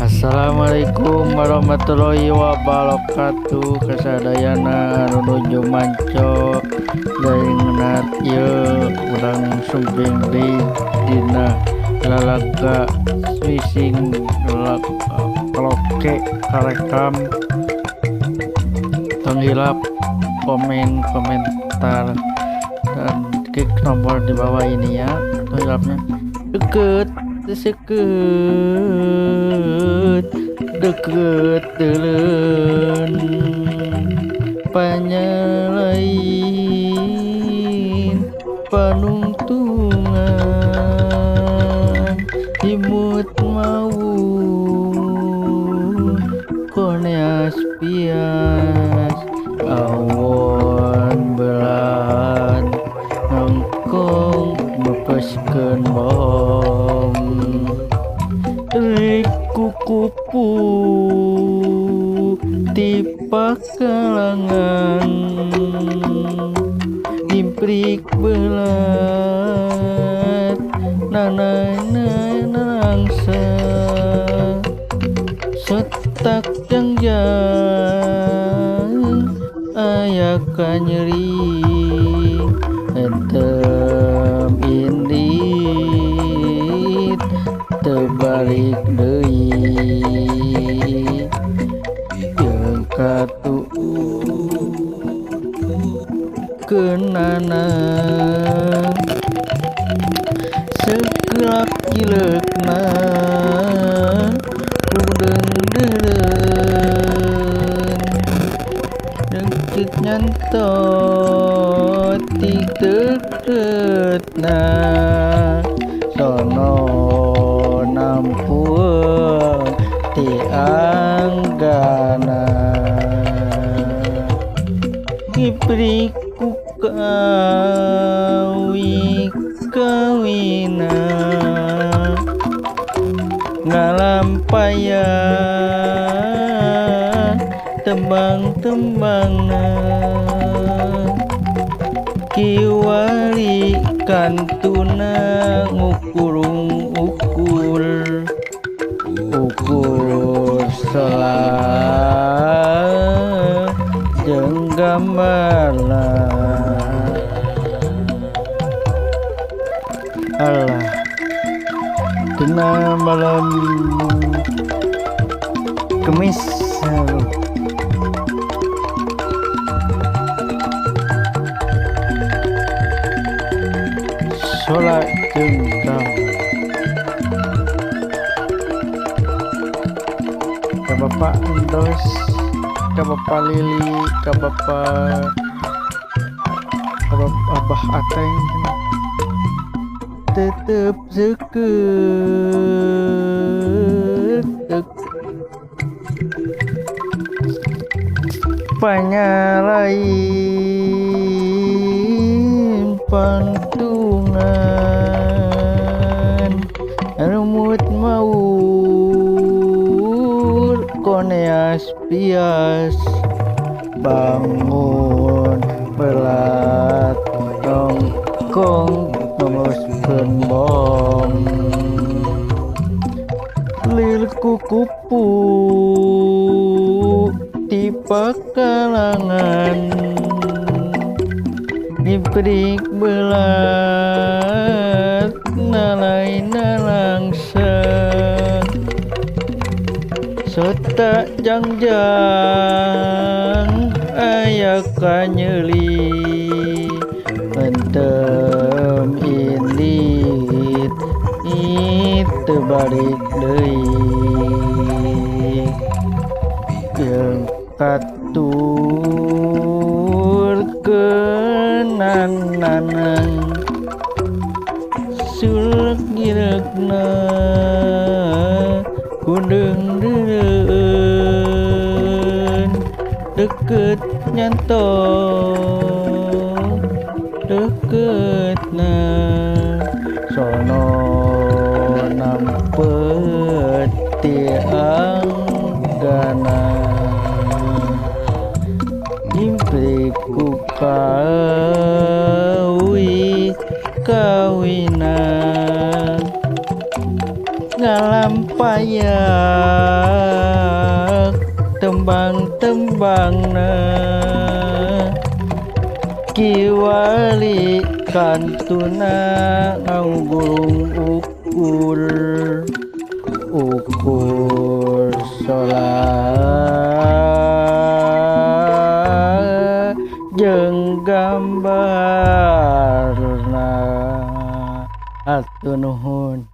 Assalamualaikum warahmatullahi wabarakatuh. Kasadayana anu nuju manco dari ngenat ieu, urang sumping deui dina lalaga fishing karaoke karekam. Tong hilap komen, komentar, dan klik tombol di bawah ini ya. Tong hilapnya deket seket deket delen panyalain panungtungan imut mau koneas pias awon belan nongkong bepeskeun bom kukupu ti pakalangan imprik belat nanangsa setak jangjang aya kanyeri entem indit teu balik deui jeung katu keunana sekelap jileukna kudeung deureun dengkit nyantot ti deketna sono nampueung ti anggana ngiprik ku kawi kawina ngalampayan tembang-tembangna kiwari kantuna ngukurung ukur ukur salah jeung gambarna. Alah, dina malam Kemis. Salat jeung ka Bapak Endos, ka Bapak Lili, ka Bapak Abah Ateng, tetep seukeut panyalain pantungan rumut maur koneas pias bangun belat tongkong ngemuskeun bom lir kukupu ti pakalangan diberi belat nalai nalangsa sota jangjang aya kanyeuli entem indit itu balik deui jeung katur keunanana sulek gireukna kudeung deureun deket nyantok deketna sono nampet ti anggana imprik ku kawi kawinan. Payak tembang-tembangna kiwali kantuna ngaugulung ukur ukur sholat jeung gambarna. Hatur nuhun.